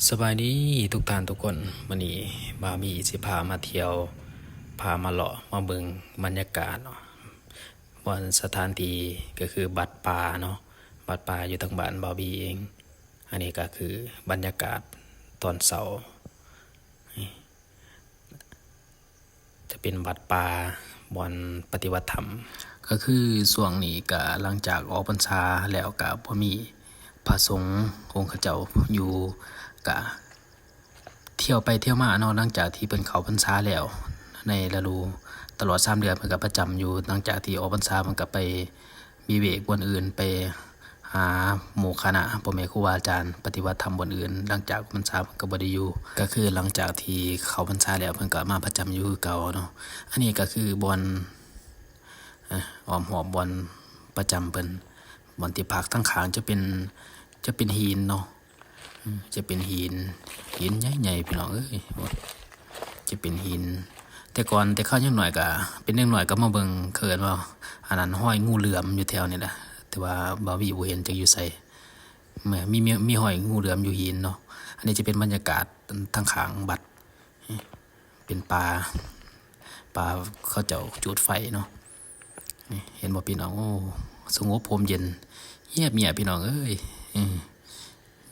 ສະບາຍດີທຸກທ່ານທຸກຄົນ, ມື້ນີ້ບ່າວມີຊິພາມາທ່ຽວ, ພາມາເລາະມາເບິ່ງບັນຍາກາດເນາະ, ບ່ອນສະຖານທີ່ກໍຄືວັດປ່າເນາະ, ວັດປ່າຢູ່ທາງບ້ານບ່າວມີເອງ. ອັນນີ້ກໍຄືບັນຍາກາດຕອນເຊົ້າ. ຈະເປັນວັດປ່າບ່ອນປະຕິບັດທຳ. ກໍຄືຊ່ວງນີ້ກະຫຼັງຈາກອອກພັນສາແລ້ວ ກະບໍ່ມີພະສົງອົງຂະເຈົ້າຢູ່, ກະທ່ຽວໄປທ່ຽວມາເນາະ. ຫຼັງຈາກທີ່ເພິ່ນເຂົ້າພັນສາແລ້ວ ໃນລະດູຕະຫຼອດສາມເດືອນ ເພິ່ນກະປະຈຳຢູ່, ຫຼັງຈາກທີ່ອອກພັນສາ ເພິ່ນກະໄປ ວິເວກບ່ອນອື່ນ, ໄປຫາໝູ່ຄະນະພໍ່ແມ່ຄູບາອາຈານປະຕິບັດທຳບ່ອນອື່ນ. ຫຼັງຈາກພັນສາເພິ່ນກໍບໍ່ໄດ້ຢູ່, ກໍຄືຫຼັງຈາກທີ່ເຂົ້າພັນສາແລ້ວ ເພິ່ນກໍມາປະຈຳຢູ່ຄືເກົ່າເນາະ. ອັນນີ້ກໍຄືບ່ອນ ອ້ອມຮອບບ່ອນປະຈຳເພິ່ນ, ບ່ອນທີ່ພັກ. ທາງຂ້າງຈະເປັນ ຈະເປັນຫີນເນາະ. ອືມ ຈະເປັນຫີນ, ຫີນໃຫຍ່ໆ ພີ່ນ້ອງເອີຍ, ໂອ້ຍ ຈະເປັນຫີນ. ແຕ່ກ່ອນ ແຕ່ເຂົາຍັງນ້ອຍກະ ເປັນເດັກນ້ອຍກະມາເບິ່ງ, ເຂົາເອີ້ນວ່າ ອັນນັ້ນ ຮອຍງູເຫຼືອມຢູ່ແຖວນີ້ແຫຼະ, ແຕ່ວ່າບ່າວວີບໍ່ເຫັນຈັກຢູ່ໃສ. ມີ ມີ ມີຮອຍງູເຫຼືອມຢູ່ຫີນເນາະ. ອັນນີ້ຈະເປັນບັນຍາກາດທາງຂ້າງວັດ. ເປັນປ່າ, ປ່າເຂົາເຈົ້າຈູດໄຟເນາະ. ນີ້ເຫັນບໍ່ພີ່ນ້ອງ? ໂອ້ ສະຫງົບຮົ່ມເຢັນ, ຮຽບງຽບພີ່ນ້ອງເອີຍ. ອືມ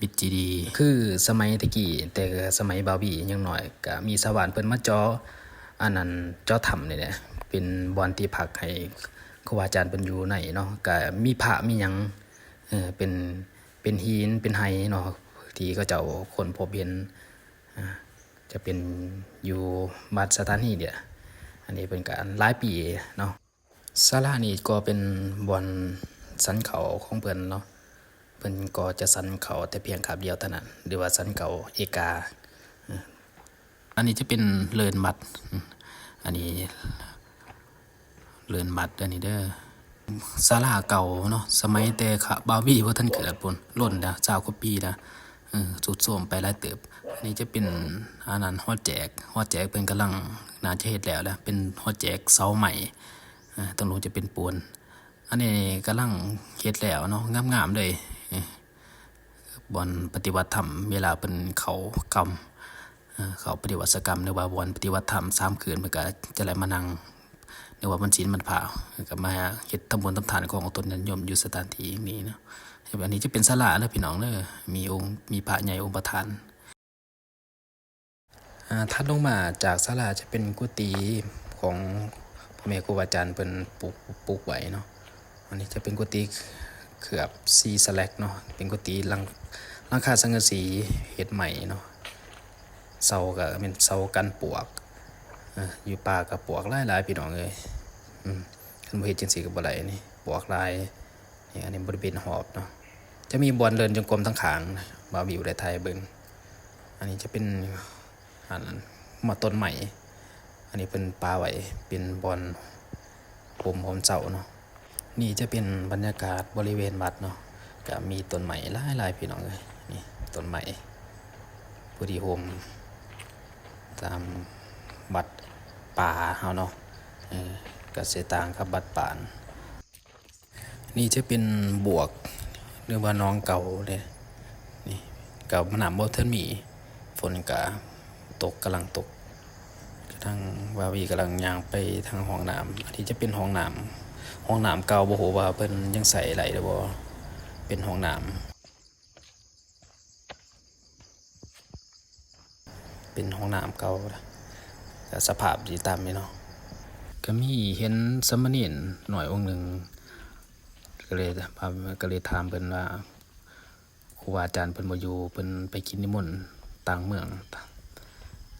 ມິດຈີດີ. ຄືສະໄໝແຕ່ກີ້, ແຕ່ສະໄໝບ່າວວີຍັງນ້ອຍ, ກະມີຊາວບ້ານເພິ່ນມາເຈາະ ອັນນັ້ນ ເຈາະຖ້ຳນີ້ແຫຼະ, ເປັນບ່ອນທີ່ພັກໃຫ້ຄູບາອາຈານເພິ່ນຢູ່ໃນເນາະ. ກະມີພະມີຫຍັງ, ເອີ ເປັນ ເປັນຫີນ ເປັນໄຫເນາະ ທີ່ເຂົາເຈົ້າຄົ້ນພົບເຫັນ. ອ່າ ຈະເປັນຢູ່ວັດສະຖານຮີເດ. ອັນນີ້ເພິ່ນກະຫຼາຍປີເນາະ. ສາລານີ້ກໍເປັນບ່ອນສັນເຂົ້າຂອງເພິ່ນເນາະ, ເພິ່ນກໍຈະສັນເຂົ້າແຕ່ພຽງຄາບດຽວເທົ່ານັ້ນ ຫຼືວ່າສັນເຂົ້າເອກາ. ອັນນີ້ຈະເປັນເລີນວັດ, ອັນນີ້ເລີນວັດເດີ ນີ້ເດີ. ສາລາເກົ່າເນາະ, ສະໄໝແຕ່ຂ້າ ບ່າວວີບໍ່ທັນເກີດພຸ້ນ, ລົ້ນແລ້ວ ຊາວກວ່າປີແລ້ວ, ເອີ ຊຸດໂຊມໄປຫຼາຍເຕີບ. ອັນນີ້ຈະເປັນ ອັນນັ້ນ ຫໍແຈກ, ຫໍແຈກເພິ່ນກຳລັງ ໜ້າຈະເຮັດແລ້ວແຫຼະ, ເປັນຫໍແຈກເສົາໄມ້. ເອີ ທາງລຸ່ມຈະເປັນປູນ. ອັນນີ້ກຳລັງເຮັດແລ້ວເນາະ, ງາມໆເລີຍ. ເອີ ບ່ອນປະຕິບັດທຳ ເວລາເພິ່ນເຂົ້າກຳ, ເອີ ເຂົ້າປະຕິວັດສະກຳ ຫຼືວ່າບ່ອນປະຕິບັດທຳສາມຄືນ, ເພິ່ນກະຈະໄດ້ມານັ່ງ ຫຼືວ່າວັນສິນວັນພະ, ເພິ່ນກະມາເຮັດທຳບຸນທຳທານຂອງຕົນຍາດໂຍມຢູ່ສະຖານທີ່ແຫ່ງນີ້ເນາະ. ອັນນີ້ຈະເປັນສາລາເດີ ພີ່ນ້ອງເດີ, ມີອົງ ມີພະໃຫຍ່ອົງປະທານ. ອ່າ ຖັດລົງມາຈາກສາລາຈະເປັນກຸຕິຂອງພໍ່ແມ່ຄູບາອາຈານເພິ່ນປຸກ ປຸກໄວ້ເນາະ. ອັນນີ້ຈະເປັນກຸຕິເຂືອບສີສະແລັກເນາະ, ເປັນກຸຕິຫຼັງ ຫຼັງຄາສັງກະສີເຮັດໄມ້ເນາະ. ເສົາກະແມ່ນເສົາກັນປວກ, ເອີ ຢູ່ປ່າກະປວກຫຼາຍໆ ພີ່ນ້ອງເອີຍ. ອືມ ຄັນບໍ່ເຮັດຈັ່ງຊີ້ກະບໍ່ໄດ້, ນີ້ປວກຫຼາຍ. ນີ້ ອັນນີ້ບໍລິເວນຮອບເນາະ, ຈະມີບ່ອນເດີນຈົງກົມທາງຂ້າງ, ບ່າວວິວໄດ້ຖ່າຍໃຫ້ເບິ່ງ. ອັນນີ້ຈະເປັນ ອັນ ມາຕົ້ນໄມ້, ອັນນີ້ເພິ່ນປະໄວ້ເປັນບ່ອນຮົ່ມໂຮມເຊົາເນາະ. ນີ້ຈະເປັນບັນຍາກາດບໍລິເວນວັດເນາະ, ກະມີຕົ້ນໄມ້ຫຼາຍໆ ພີ່ນ້ອງເອີຍ. ນີ້ຕົ້ນໄມ້ຜູ້ທີ່ໂຮມຕາມວັດປ່າເຮົາເນາະ, ເອີ ກະຊິຕ່າງກັບວັດບ້ານ. ນີ້ຈະເປັນບວກ ຫຼືວ່າໜອງເກົ່າເດ້. ນີ້ ກະນ້ຳບໍ່ທັນມີ, ຝົນກະຕົກ ກຳລັງຕົກ. ທາງບ່າວວີກຳລັງຍ່າງໄປທາງຫ້ອງນ້ຳ. ອັນນີ້ຈະເປັນຫ້ອງນ້ຳ, ຫ້ອງນ້ຳເກົ່າ, ບໍ່ຮູ້ວ່າເພິ່ນຍັງໃຊ້ໄດ້ຫຼືບໍ່. ເປັນຫ້ອງນ້ຳ ເປັນຫ້ອງນ້ຳເກົ່າ, ກະສະພາບຊິຕາມນີ້ເນາະ. ກະມີເຫັນສາມະເນນນ້ອຍອົງໜຶ່ງ, ກະເລີຍ ກະເລີຍຖາມເພິ່ນວ່າ ຄູບາອາຈານເພິ່ນບໍ່ຢູ່, ເພິ່ນໄປກິດນິມົນຕ່າງເມືອງ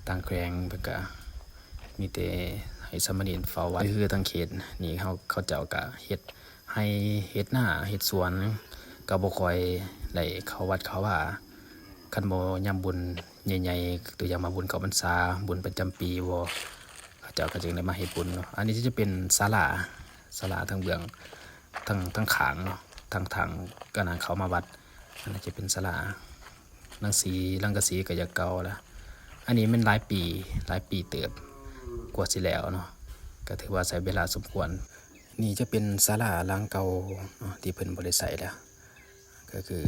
ຕ່າງແຂວງ, ເພິ່ນກະມີແຕ່ໃຫ້ສາມະເນນເຝົ້າວັດ. ຄືທາງເຂດນີ້ ເຂົາ ເຂົາເຈົ້າກະເຮັດ ໄຮ່ເຮັດນາເຮັດສວນ ກໍບໍ່ຄ່ອຍໄດ້ເຂົ້າວັດເຂົ້າວາ. ຄັນບໍ່ຍາມບຸນໃຫຍ່ໆ ຕົວຢ່າງວ່າບຸນເຂົ້າພັນສາ, ບຸນປະຈຳປີບໍ, ເຂົາເຈົ້າກໍຈຶ່ງໄດ້ມາເຮັດບຸນເນາະ. ອັນນີ້ຈະເປັນສາລາ, ສາລາທາງເບື້ອງ ທາງ ທາງຂ້າງເນາະ, ທາງ ທາງ ອັນນັ້ນເຂົ້າມາວັດ. ອັນນັ້ນຈະເປັນສາລາ ສັງກະສີ ສັງກະສີກໍຢາກເກົ່າລະ. ອັນນີ້ແມ່ນຫຼາຍປີ ຫຼາຍປີເຕີບກວ່າຊິແລ້ວເນາະ, ກໍຖືວ່າໃຊ້ເວລາສົມຄວນ. ນີ້ຈະເປັນສາລາຫຼັງເກົ່າເນາະ ທີ່ເພິ່ນບໍ່ໄດ້ໃຊ້ແລ້ວ, ກໍຄື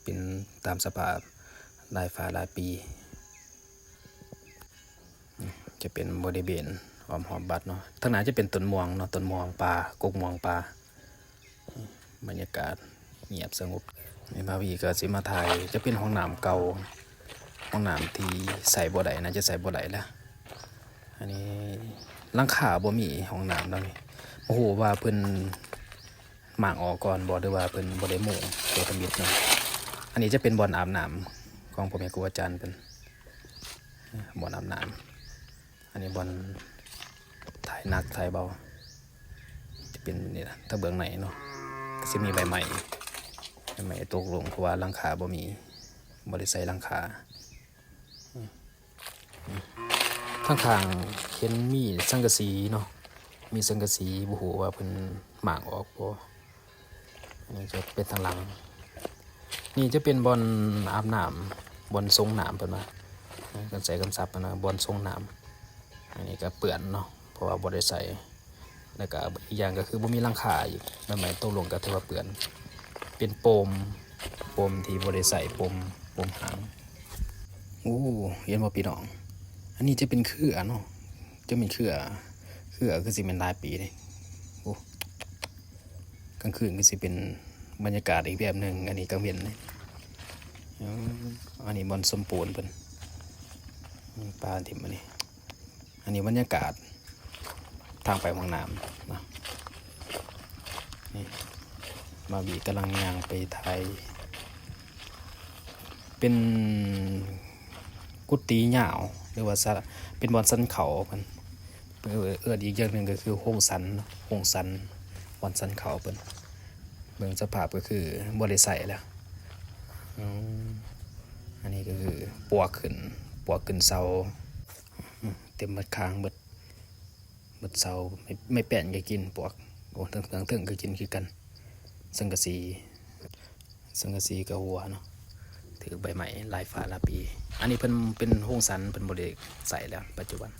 ເປັນຕາມສະພາບ ຫຼາຍຟ້າຫຼາຍປີ. ຈະເປັນບໍລິເວນອ້ອມຮອບວັດເນາະ, ທາງໜ້າຈະເປັນຕົ້ນມ່ວງເນາະ, ຕົ້ນມ່ວງປ່າ, ກົກມ່ວງປ່າ. ບັນຍາກາດງຽບສະຫງົບ. ນີ້ບ່າວວີກໍຊິມາຖ່າຍ, ຈະເປັນຫ້ອງນ້ຳເກົ່າ, ຫ້ອງນ້ຳທີ່ໃຊ້ບໍ່ໄດ້, ໜ້າຈະໃຊ້ບໍ່ໄດ້ແລ້ວ. ອັນນີ້ຫຼັງຄາບໍ່ມີຫ້ອງນ້ຳຫຼັງນີ້, ບໍ່ຮູ້ວ່າເພິ່ນມ້າງອອກກ່ອນບໍ່ ຫຼືວ່າເພິ່ນບໍ່ໄດ້ມຸງຕົວທຳອິດເນາະ. ອັນນີ້ຈະເປັນບ່ອນອາບນ້ຳຂອງພໍ່ແມ່ຄູອາຈານເພິ່ນ, ບ່ອນອາບນ້ຳ. ອັນນີ້ບ່ອນຖ່າຍໜັກຖ່າຍເບົາ ຈະເປັນນີ້ລະ, ທາງເບື້ອງໃນເນາະ ກໍຊິມີໃບໄມ້, ໃບໄມ້ຕົກລົງ ເພາະວ່າຫຼັງຄາບໍ່ມີ, ບໍ່ໄດ້ໃສ່ຫຼັງຄາ. ທາງຂ້າງເຫັນມີສັງກະສີເນາະ, ມີສັງກະສີ, ບໍ່ຮູ້ວ່າເພິ່ນມ້າງອອກບໍ່. ອັນນີ້ຈະເປັນທາງຫຼັງ. ນີ້ຈະເປັນບ່ອນອາບນ້ຳ, ບ່ອນຊົງນ້ຳເພິ່ນວ່າ, ເພິ່ນໃຊ້ຄຳສັບເພິ່ນວ່າບ່ອນຊົງນ້ຳ. ອັນນີ້ກໍເປື້ອນເນາະ ເພາະວ່າບໍ່ໄດ້ໃສ່, ແລ້ວກໍອີກຢ່າງກໍຄືບໍ່ມີຫຼັງຄາອີກ, ໃບໄມ້ຕົກລົງກໍຖືວ່າເປື້ອນ. ເປັນໂປມ, ໂປມທີ່ບໍ່ໄດ້ໃສ່, ໂປມ, ໂປມຫາງ. ໂອ້ ເຫັນບໍ່ພີ່ນ້ອງ? ອັນນີ້ຈະເປັນເຄືອເນາະ, ຈະເປັນເຄືອ, ເຄືອຄືຊິແມ່ນຫຼາຍປີເດ້. ໂອ້ ກາງຄືນກໍຊິເປັນບັນຍາກາດອີກແບບໜຶ່ງ, ອັນນີ້ກາງເວັນເດ້. ອັນນີ້ບ່ອນສົມປູນເພິ່ນ, ປາຖິ້ມອັນນີ້. ອັນນີ້ບັນຍາກາດທາງໄປຫ້ອງນ້ຳເນາະ. ນີ້ບ່າວວີກຳລັງຍ່າງໄປຖ່າຍ, ເປັນກຸຕິຍາວ ຫຼືວ່າສະ ເປັນບ່ອນສັນເຂົ້າເພິ່ນ, ເອີ້ນອີກຢ່າງໜຶ່ງກໍຄືໂຮງສັນ, ໂຮງສັນ, ບ່ອນສັນເຂົ້າເພິ່ນ. ເບິ່ງສະພາບກໍຄືບໍ່ໄດ້ໃຊ້ແລ້ວ. ອືມ ອັນນີ້ກໍຄືປວກຂຶ້ນ, ປວກຂຶ້ນເສົາ, ເຕັມໝົດຄາງເບິດ, ເບິດເສົາ, ໄມ້ ໄມ້ແປ້ນກໍກິນປວກ. ໂອ້ ເທິງ ເທິງ ເທິງກໍກິນຄືກັນ. ສັງກະສີ, ສັງກະສີກໍຮົ່ວເນາະ, ຖືກໃບໄມ້ຫຼາຍຟ້າຫຼາຍປີ. ອັນນີ້ເພິ່ນເປັນໂຮງສັນ, ເພິ່ນບໍ່ໄດ້ໃຊ້ແລ້ວປັດຈຸບັນ.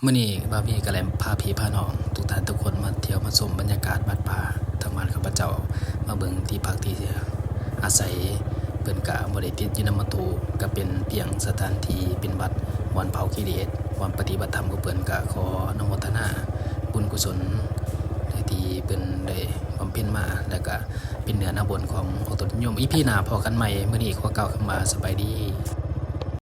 ມື້ນີ້ບ່າວວີກໍໄດ້ພາພີ່ພານ້ອງທຸກທ່ານທຸກຄົນມາທ່ຽວມາຊົມບັນຍາກາດວັດປ່າ. ທາງບ້ານຂ້າພະເຈົ້າມາເບິ່ງທີ່ພັກທີ່ອາໄສ, ເພິ່ນກະບໍ່ໄດ້ຕິດຢູ່ນຳວັດຖຸ, ກະເປັນພຽງສະຖານທີ່ເປັນວັດ, ບ່ອນເຜົາກິເລດ, ບ່ອນປະຕິບັດທຳຂອງເພິ່ນ. ກະຂໍອະນຸໂມທະນາບຸນກຸສົນທີ່ເພິ່ນໄດ້ບຳເພັນມາ, ແລະກະເປັນເນື້ອນາບຸນຂອງອອກຕົນຍາດໂຍມ. ອີພີໜ້າພໍ້ກັນໃໝ່, ມື້ນີ້ຂໍກ່າວຄຳວ່າສະບາຍດີ.